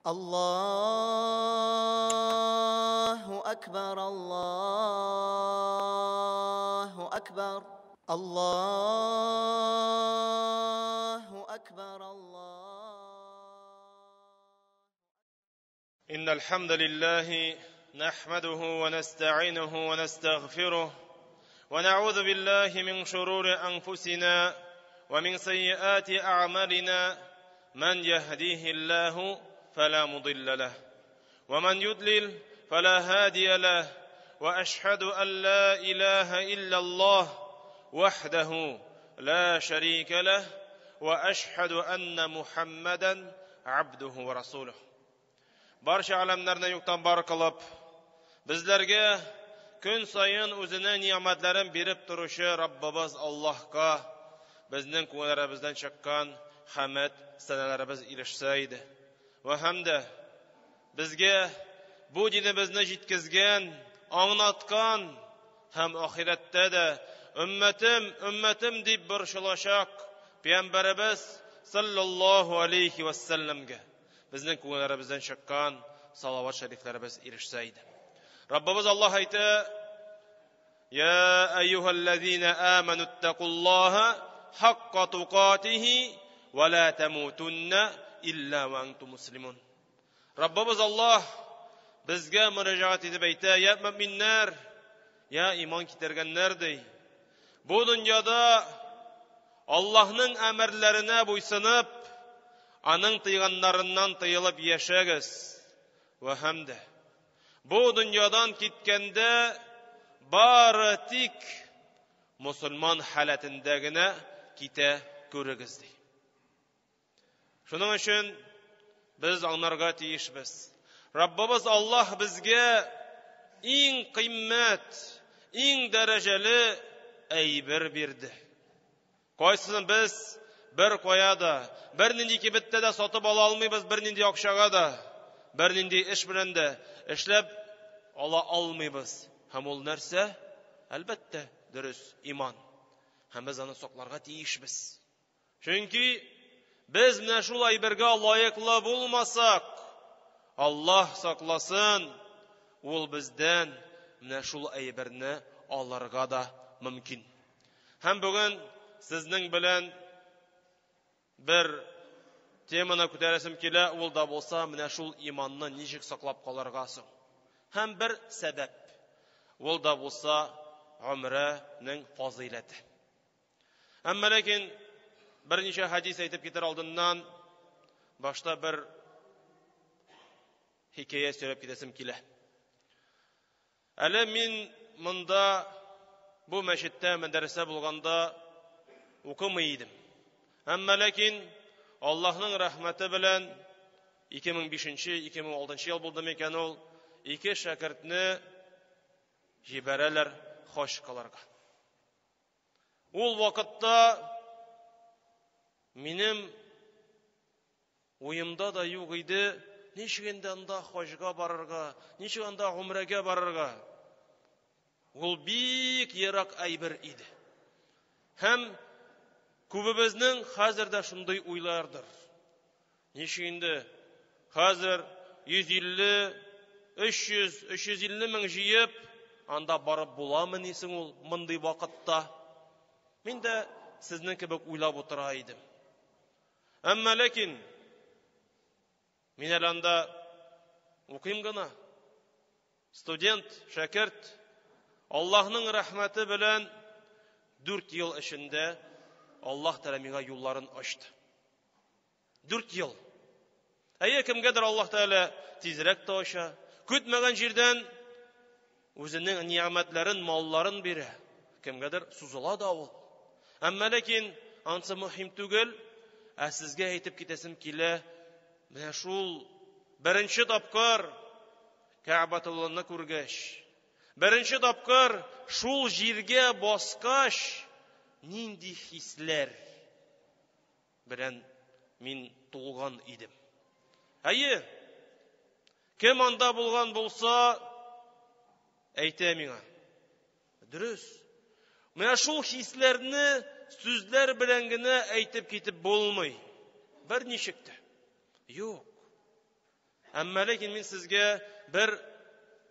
Allahu Akbar, Allahu Akbar, Allahu Akbar, Allah. إن الحمد لله نحمده ونستعينه ونستغفره ونعوذ بالله من شرور أنفسنا ومن سيئات أعمالنا من يهديه الله فلا مضل له ومن يضلل فلا هادي له وأشهد أن لا إله إلا الله وحده لا شريك له وأشهد أن محمدا عبده ورسوله. Барча әләмнәрне юктан бар кылып, безләргә көн саен үзенең ни'мәтләрен биреп торучы Раббыбыз Аллаһка безнең күңелләребездән чыккан хәмд сәнәләребез ирешсә иде. Вә һәм дә безгә бу динебезне җиткезгән, аңлаткан һәм ахирәттә дә өммәтем, өммәтем дип борчылачак Пәйгамбәребез саллаллаһу алейхи вәссәламгә безнең күңелләребездән чыккан салават шәрифләребез ирешсә иде. Раббыбыз Аллаһ әйтә: "Я әйюһәлләзина аману иттакуллаһа хакка тукатихи ва ла тамутунна илля ва антум муслимун." Раббыбыз Аллаһ безгә мөрәҗәгать итеп әйтә: "Я мөминнәр, я иман китергәннәр ди. Бу дөньяда Аллаһның әмерләренә буйсынып, аның тыйганнарыннан тыелып яшәгез. Вә һәм дә бу дөньядан киткәндә бары тик мусульман халәтендә генә китә күрегез ди. Шуның өчен без аңларга тиешбез. Раббыбыз Аллаһ безгә иң кыйммәт, иң дәрәҗәле әйбер бирде. Кайсысын без бер кая да, бер нинди кибеттә дә сатып ала алмыйбыз, бер нинди акчага да, бер нинди эш белән дә эшләп ала алмыйбыз. Һәм ул нәрсә? Әлбәттә, дөрес, иман. Һәм без аны сакларга тиешбез. Чөнки без менә шул әйбергә лаеклы булмасак, Аллаһ сакласын, ул бездән менә шул әйберне алырга да мөмкин. Һәм бүген сезнең белән бер теманы күтәрәсем килә, ул да булса менә шул иманны ничек саклап калырга соң. Һәм бер сәбәп, ул да булса гомрәнең фазыйләте. Әмма ләкин берничә хәдис әйтеп китер алдыннан башта бер хикәя сөйләп китәсем килә. Әле мин монда бу мәчеттә мәдрәсә булганда укымый идем. Әмма ләкин Аллаһның рәхмәте белән 2005-2006 ел булды микән ул, ике шәкертне җибәрәләр хаҗ кылырга. Ул вакытта минем уемда да юк иде, ничек инде анда хаҗга барырга, ничек анда гумрәгә барырга. Ул бик ерак әйбер иде. Һәм күбебезнең хәзер дә шундый уйлардыр. Ничек инде хәзер 150, 300, 350 мең җыеп, анда барып буламы нисең ул мондый вакытта? Мин дә сезнең кебек уйлап утыра идем. Әмма ләкин мин әле анда укыйм гына. Студент, шәкерт, Аллаһның рәхмәте белән 4 ел эчендә Аллаһ Тәгалә миңа юлларын ачты. 4 ел. Әйе, кемгәдер Аллаһ Тәгалә тизрәк тә ача, көтмәгән җирдән үзенең ни'мәтләрен, малларын бирә. Кемгәдер сузыла да ул. Әмма ләкин ансы мөһим түгел, ә сезгә әйтеп китәсем килә, менә шул беренче тапкыр Кәгъбәтулланы күргәч, беренче тапкыр шул җиргә баскач, нинди хисләр белән мин тулган идем. Әйе, кем анда булган булса, әйтә миңа. Дөрес. Менә шул хисләрне сүзләр белән генә әйтеп китеп булмый. Бер ничек тә. Юк. Әмма ләкин мин сезгә бер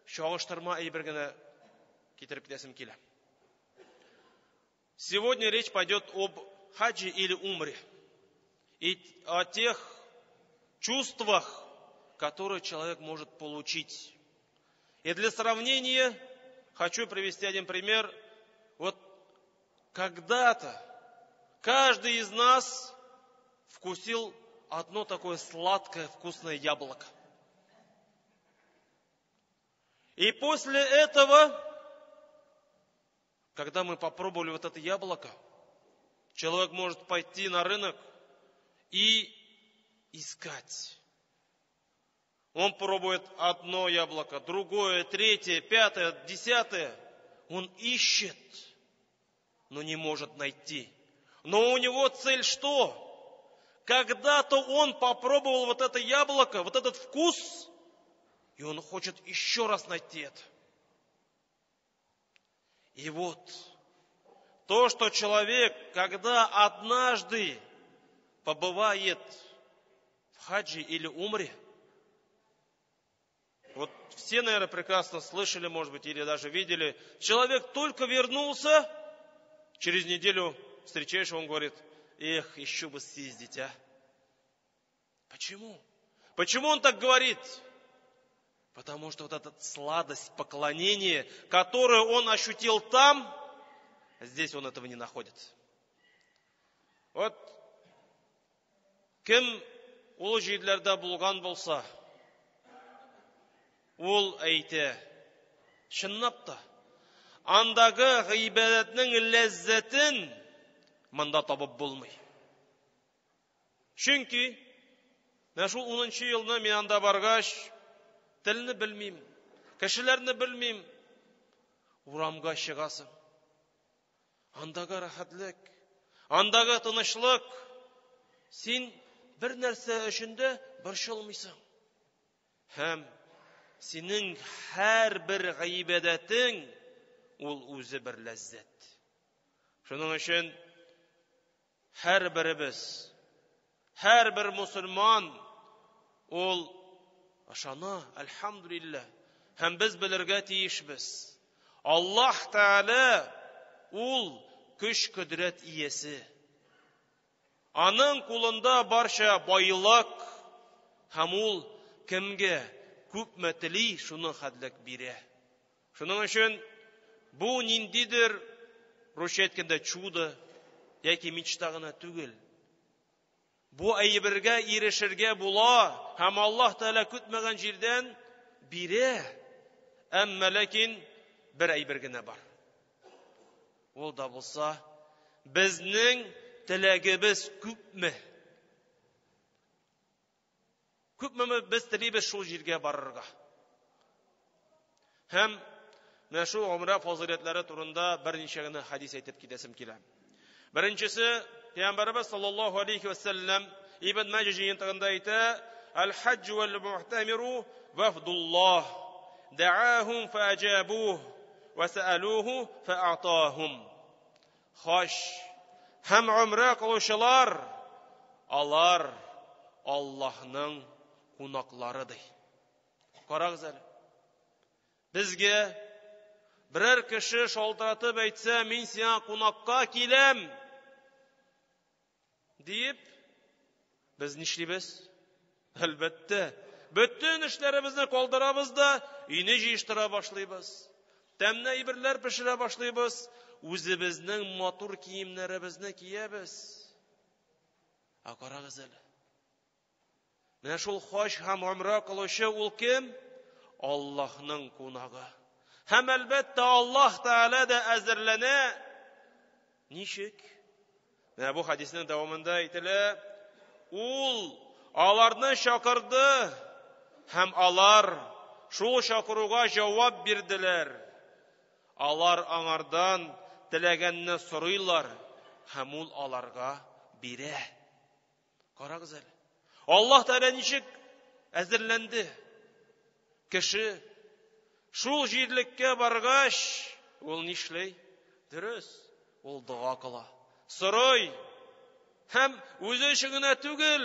чагыштырма әйбер генә китереп китәсем килә. Сегодня речь пойдет об хаджи или умре. И о тех чувствах, которые человек может получить. И для сравнения хочу привести один пример. Вот когда-то каждый из нас вкусил одно такое сладкое вкусное яблоко. И после этого, когда мы попробовали вот это яблоко, человек может пойти на рынок и искать. Он пробует одно яблоко, другое, третье, пятое, десятое. Он ищет, но не может найти. Но у него цель что? Когда-то он попробовал вот это яблоко, вот этот вкус, и он хочет еще раз найти это. И вот то, что человек, когда однажды побывает в хаджи или умре, вот все, наверное, прекрасно слышали, может быть, или даже видели, человек только вернулся, через неделю встречаешь, он говорит: «Эх, еще бы съездить, а». Почему? Почему он так говорит? Потому что вот эта сладость поклонения, которую он ощутил там, здесь он этого не находит. Вот кем ул җирләрдә булган булса, ул әйтә, чынлап та, андагы гыйбадәтнең ләззәтен монда табып булмый. Чөнки менә шул 10 елны мин анда баргач, телне белмим, кешеләрне белмим, урамга чыгасың. Андагы рәхәтлек, андагы тынычлык, син бер нәрсә өчен дә борчылмыйсың. Һәм синең һәрбер гыйбадәтең ул үзе бер ләззәт. Шуның өчен һәрберебез, һәрбер мусульман ул ышана, әлхәмдүлилләһ, һәм без белергә тиешбез. Аллаһ Тәгалә ул көч кодрәт иясе. Аның кулында барча байлык, һәм ул кемгә күпме тели, шуның хәтлек бирә. Шуның өчен бу ниндидер, русча әйткәндә, чудо яки мечта гына түгел. Бу әйбергә ирешергә була, һәм Аллаһ Тәгалә көтмәгән җирдән бирә. Әмма ләкин бер әйбер генә бар. Ул да булса, безнең теләгебез күпме? Күпме без телибез шул җиргә барырга? Һәм менә шул гомрә фазыйләтләре турында берничә генә хадис әйтеп китәсем килә. Беренчесе, Пәйгамбәребез саллаллаһу алейхи ва сәлләм Ибн Маҗа җыентыгында әйтә: "Әл-хаҗҗ вәл муътамиру вафдуллаһ, даахум фаҗабух, ва сәалуху фаатахум." Хаҗ һәм гомрә кылучылар алар Аллаһның кунаклары ди. Карагыз әле. Безгә берәр кеше шалтыратып әйтсә, мин сиңа кунакка киләм, диеп, без нишлибез? Әлбәттә, бөтен эшләребезне калдырабыз да, өйне җыештыра башлыйбыз. Тәмле әйберләр пешерә башлыйбыз, үзебезнең матур киемнәребезне киябез. Ә карагыз әле. Менә шул хаҗ һәм гомрә кылучы ул кем? Аллаһның кунагы. Һәм әлбәттә Аллаһ Тәгалә дә әзерләнә. Ничек? Менә бу хадиснең дәвамында әйтелә, ул аларны чакырды һәм алар шул чакыруга җавап бирделәр. Алар аңардан теләгәнне сорыйлар һәм ул аларга бирә. Карагыз әле. Аллаһ Тәгалә ничек әзерләнде? Кеше шул җирлеккә баргач, ул нишләй? Дөрес, ул дога кыла. Сорый. Һәм үзе өчен генә түгел,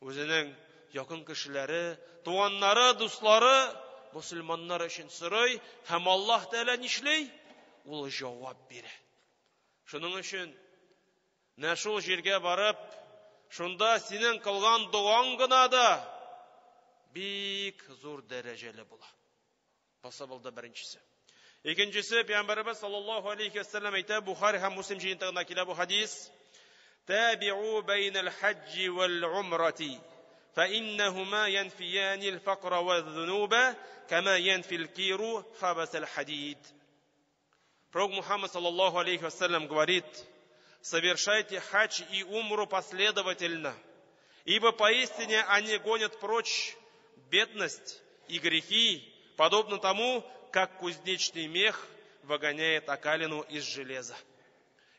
үзенең якын кешеләре, туганнары, дуслары мусульманнар өчен сорый һәм Аллаһ Тәгалә нишли? Ул җавап бирә. Шуның өчен менә шул җиргә барып, шунда синең кылган догаң гына да бик зур дәрәҗәле була. Бусы булды беренчесе. Икенчесе, Пәйгамбәребез саллаллаһу алейхи вәсәлләм әйтә, Бухари һәм Муслим җыентыгында килә бу хадис. Табиу бәйнәл хаҗҗи вәл умрати. فإنهما ينفيان الفقر والذنوب كما ينفي الكير خبث الحديد. Пророк Мухаммад, саллаллаху алейхи вассалям, говорит, совершайте хадж и умру последовательно, ибо поистине они гонят прочь бедность и грехи, подобно тому, как кузнечный мех выгоняет окалину из железа.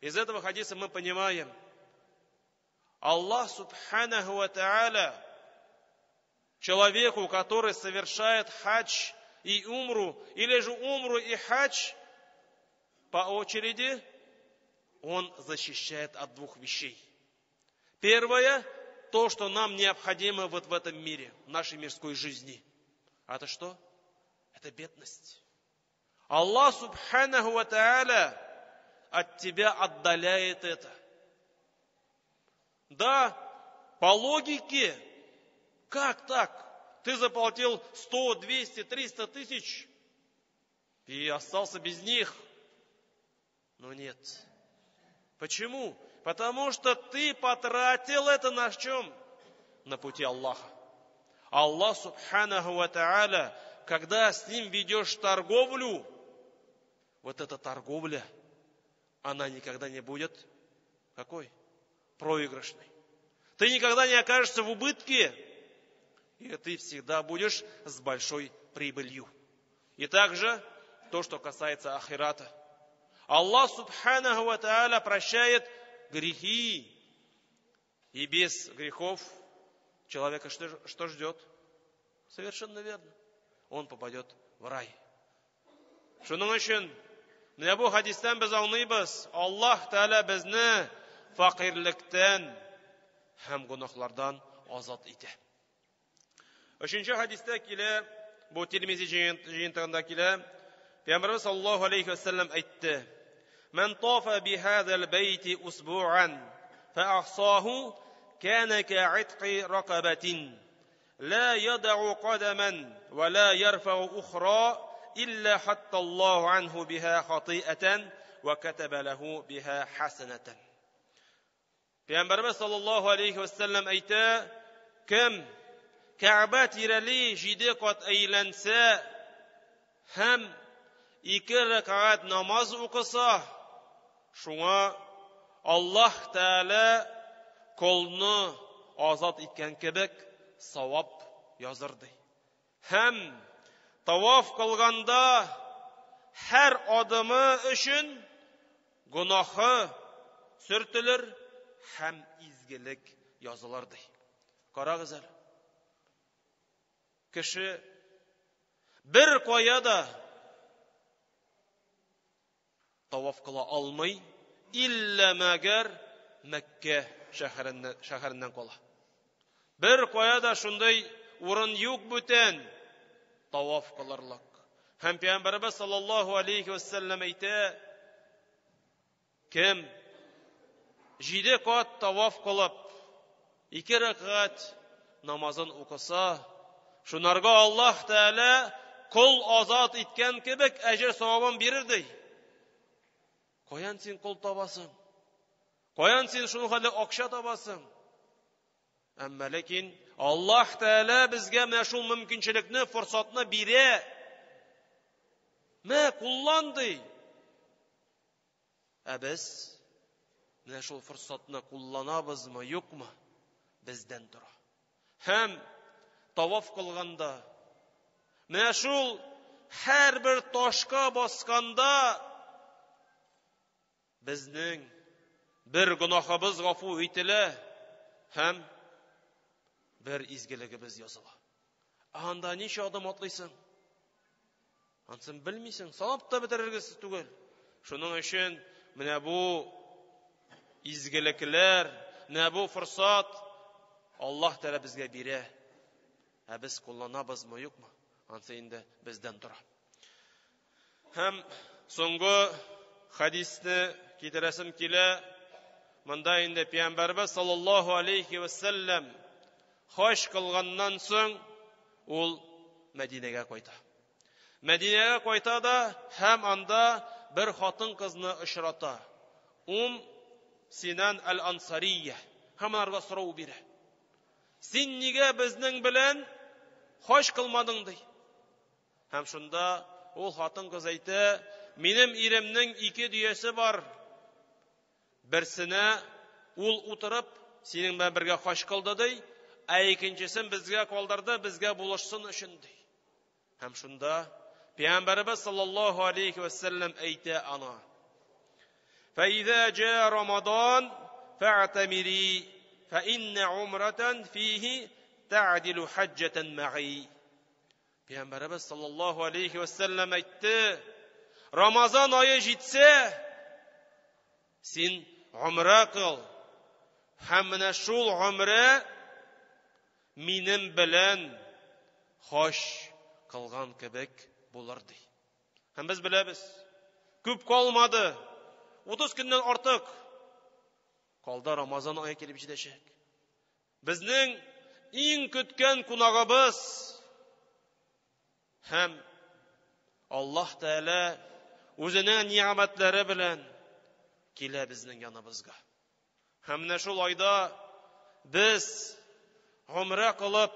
Из этого хадиса мы понимаем, Аллах Субханаху ва Тааля человеку, который совершает хадж и умру, или же умру и хадж, по очереди, он защищает от двух вещей. Первое, то, что нам необходимо вот в этом мире, в нашей мирской жизни. А это что? Это бедность. Аллах Субханаху ва Тааля от тебя отдаляет это. Да, по логике, как так? Ты заплатил 100, 200, 300 тысяч и остался без них. Но нет. Почему? Потому что ты потратил это на чем? На пути Аллаха. Аллах Субханаху ва Тааля, когда с ним ведешь торговлю, вот эта торговля, она никогда не будет какой? Проигрышной. Ты никогда не окажешься в убытке, и ты всегда будешь с большой прибылью. И также то, что касается ахирата. Аллах Субханаху ва Тааля прощает грехи. И без грехов человека что ждет? Совершенно верно. Он попадет в рай. Шуның өчен менә бу хадистән без аңлыйбыз, Аллаһ Тәгалә безне фәкыйрьлектән һәм гөнаһлардан азат итә. Өченче хадистә килә, бу Тирмизи җыентыгында килә, Пәйгамбәрбез саллаллаһу алейхи вәсәлләм әйтте: "Ман тафа бихазал бейти усбу'ан фаахсаху кана кa'итқи ракабатин ла ядау кадаман ва ла ярфау ухра илля хатта Аллаху анху биха хатиатан ва катаба лаху биха хасанатан." Пәйгамбәрбез саллаллаһу алейхи вәсәлләм әйтә, кем Кәгъбә тирәли 7 кат әйләнсә һәм 2 рәкәгать намаз укыса, шуңа Аллаһ Тәгалә колны азат иткән кебек савап языр ди. Һәм таваф кылганда һәр адымы өчен гөнаһы сөртелер һәм изгелек язылыр ди. Карагыз әле. Кеше бер кая да таваф кыла алмый, иллә мәгәр Мәккә шәһәреннән кала. Бер кая да шундый урын юк бүтән таваф кылырлык. Һәм Пәйгамбәрбез саллаллаһу алейхи вәсәлләм әйтә, кем 7 кат таваф кылып, 2 рәкәгать намазын укыса, шунарга Аллаһ Тәгалә кол азат иткән кебек әҗер савабын бирер ди. Каян син кол табасың? Каян син шул хәтле акча табасың? Әмма ләкин Аллаһ Тәгалә безгә менә шул мөмкинчелекне, форсатны бирә. Мә, куллан ди. Ә без менә шул форсатны кулланабызмы, юкмы? Бездән тора. Һәм таваф кылганда, менә шул һәрбер ташка басканда безнең бер гөнаһыбыз гафу ителә һәм бер изгелегебез языла. Ә анда ничә адым атлыйсың? Ансын белмисең, санап та бетерергесез түгел. Шуның өчен менә бу изгелекләр, менә бу форсат Аллаһ Тәгалә безгә бирә. Ә без кулланабызмы, юкмы? Ансы инде бездән тора. Һәм соңгы хадисне китерәсем килә. Монда инде Пәйгамбәрбез саллаллаһу алейхи ва саллям хаҗ кылганнан соң ул Мәдинәгә кайта. Мәдинәгә кайта да һәм анда бер хатын-кызны очрата. Ум Синан аль-Ансария. Һәм аларга сорау бирә. Син нигә безнең белән хаҗ кылмадың ди. Һәм шунда ул хатын-кыз әйтә, минем иремнең ике дөясе бар. Берсенә ул утырып, синең белән бергә хаҗ кылды ди, ә икенчесен безгә калдырды, безгә булышсын өчен ди. Һәм шунда Пәйгамбәребез саллаллаһу алейхи ва саллям әйтә аңа: "Фәиза җа Рамадан фә'тамири, фәинна умратан фихи та'дилу хаҗҗатан ма'i." Пәйгамбәребез саллаллаһу алейхи ва саллям әйтте: Рамазан ае җитсә, син умра кыл. Һәм менә шул умра минем белән хаҗ кылган кебек булыр ди. Һәм без беләбез, күп калмады. 30 көннән артык калды Рамазан ае килеп җитәчәк. Безнең иң көткән кунагыбыз һәм Аллаһ Тәгалә үзенең ни'мәтләре белән килә безнең яныбызга. Һәм менә шул айда без гомрә кылып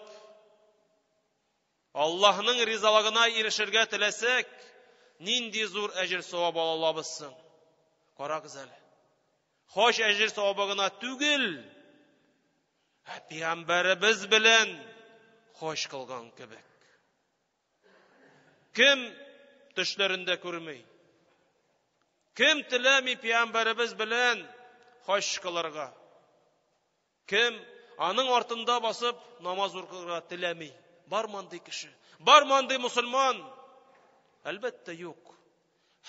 Аллаһның ризалыгына ирешергә теләсәк, нинди зур әҗер савап ала алабыз соң? Карагыз әле. Хаҗ әҗер савабы гына түгел, ә пәйгамбәребез белән хаҗ кылган кебек. Кем төшләрендә күрми? Кем теләми пәйгамбәребез белән хаҗ кылырга? Кем аның артында басып намаз укырга теләми? Бар мондый кеше? Бар мондый мусульман? Әлбәттә, юк.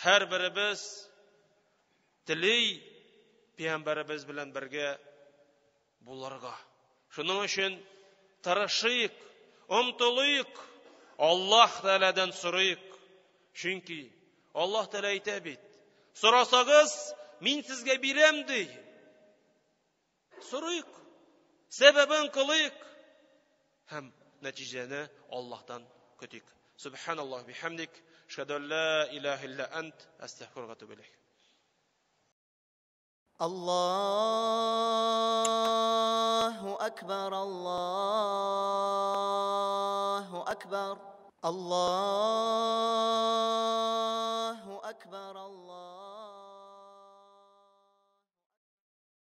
Һәр беребез тели пәйгамбәребез белән бергә булырга. Шуның өчен тырышыйк, омтылыйк, Аллаһ Тәгаләдән сорыйк. Чөнки Аллаһ Тәгалә әйтә бит: "Сорасагыз, мин сезгә бирәм" ди. Сорыйк, сәбәбен кылыйк һәм нәтиҗәне Аллаһтан көтик. Субханаллаһ бихамдик, ашһаду ан ла илаһа илля ант, астагфирука ва атубу илейк. الله أكبر الله أكبر الله.